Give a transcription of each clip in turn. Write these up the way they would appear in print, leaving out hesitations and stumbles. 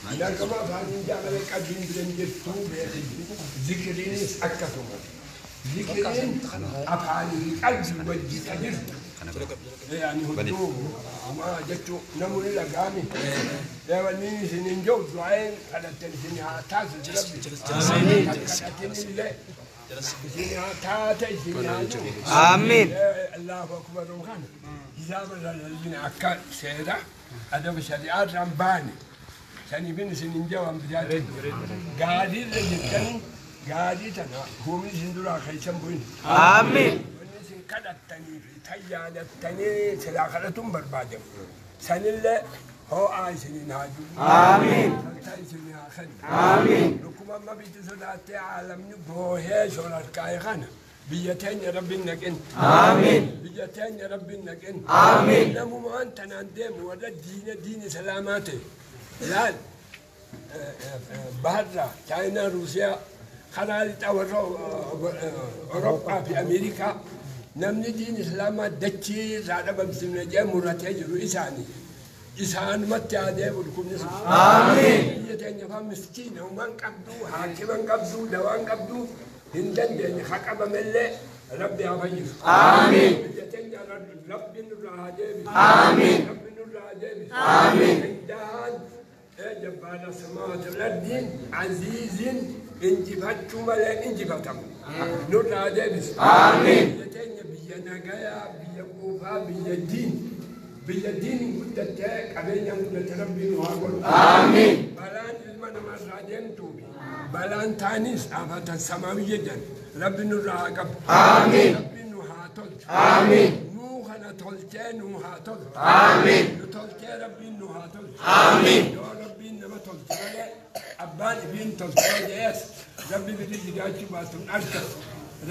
Nagama afaaniin jaamale qalbiin bira hin jirtuu beeki. Zikriinis akkasuma. Zikriin afaanii qalbii wajji ka jirtu. Ani hudduu homaa jechuu namni dhaga'ame. Wanni isin hin jiru du'aa'een kadhattan isin haa taasisu Rabbi. Kadhatin illee isin haa taate isin haa jiru. Amiin. Allahu akbar kana hisaaba irraa akka seera adaba shari'aa irraan baane saniifin isin hin jawan bitaa gaarii irra jirtanii gaarii tana humni isin duraa keessan bu'in. Amiin. Wanni isin kadhattanii fi tayyaadattanii silaa kadhatuun barbaadamu. Sanillee ho'aa isiniin haa jiru. Amiin. Saltaa isinii haa kennu. Amiin. Dhukkuba amma biyyi sodaattee aalamni boohee shorarkaa'e kana biyya teenya Rabbiin naqin. Amiin. Biyya teenya Rabbiin naqin. Amiin. Namumaan tanaan deemu warra diina diina islaamaa ta'e. Ilaal baharraa Chaayinaa, Ruusiyaa, karaa lixaa warra Awurooppaa fi Ameerikaa namni diin islaamaa dachii irraa dhabamsiifne jedhee muratee jiru isaanii. Isaanumatti haa deebi'u dhukkubni sun. Amiin. Biyya teenya faa miskiina humaan qabdu, haakiman qabdu, dawaan qabdu hin dandeenye haa qabamellee Rabbi haa fayyisu. Amiin. Biyya teenya Rabbi nurraa haa deebisu. Amiin. Rabbi nurraa haa deebisu. Amiin. Indaan jabbaadha samaawwaati laddiin aziizin injifachuu malee injifatamu. Nurraa haa deebisu. Amiin. Biyya teenya biyya nagayaa, biyya quufaa, biyya diin. Biyya diin guddattee qabeenyaan guddatte Rabbiin nu haa godhu. Amiin. Balaan ilma namarraa deemtuufi balaan taanis afatan samaawiyya jedhan Rabbi nurraa haa qabu. Amiin. Rabbi nu haa tolchu. Amiin. Nuu kana tolchee nu haa tolchu. Amiin. Nu tolchee Rabbiin nu haa tolchu. Amiin. Yoo Rabbiin nama tolchu malee abbaan ifiin tolchee jees Rabbi biri jiraachuu baatu hin argatu.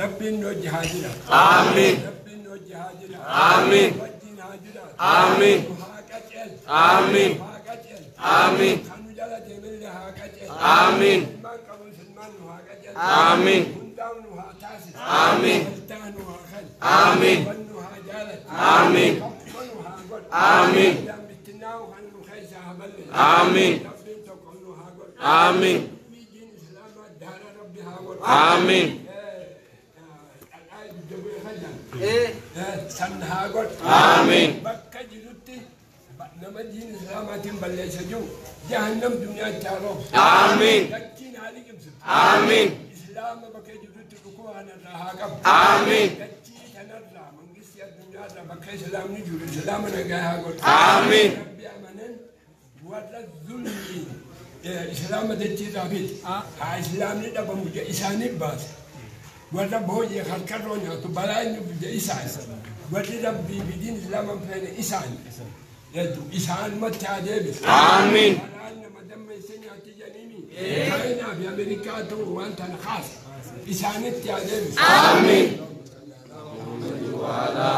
Rabbiin nu hojii haa jiraatu. Amiin. Rabbiin nu hojii haa jiraatu. Amiin. Wajjin haa jiraatu. Amiin. Nu haa qajeelchu. Amiin. Nu haa qajeelchu. Amiin. Kan nu jala deemillee haa qajeelchu. Amiin. Ilmaan qabus ilmaan nu haa qajeelchu. Amiin. Hundaa'u nu haa taasisu. Amiin. Waltaa nu haa kennu. Amiin. Wal nu haa jaalatu. Amiin. Tokko nu haa godhu. Amiin. Bittinnaa'u kan nu keessaa haa balleessu. Amiin. Rabbiin tokko nu haa godhu. Amiin. Biyyiin Islaamaa daara Rabbi haa godhu. Amiin. Dhadhaa ibidda bu'e fayyadu. San haa godhu. Amiin. Bakka jirutti nama diin Islaamaatiin balleessa jiru jahannam duniyaatti haa roobu. Amiin. Dachiin haa liqimsitu. Amiin. Islaama bakka jirutti dhukkuba kanarraa haa qabu. Amiin. Dachii kanarraa mangistii addunyaarraa bakka islaamni jiru islaama nagaa haa godhu. Amiin. Rabbi amanan warra zulmii islaama dachiirraa fiti. Haa islaamni dhabamu jedhe isaaniif baasa. Warra booyyee harkarroo nyaatu balaa inni fide isaan. Warri rabbii fi diin islaama hin feene isaan. Isaanumatti haa deebisu. Amiin. Balaan nama dammeesse nyaatti jedhanii Chaayinaa fi Ameerikaatu waan tana kaasa. Isaanitti haa deebisu. Amiin. وعلى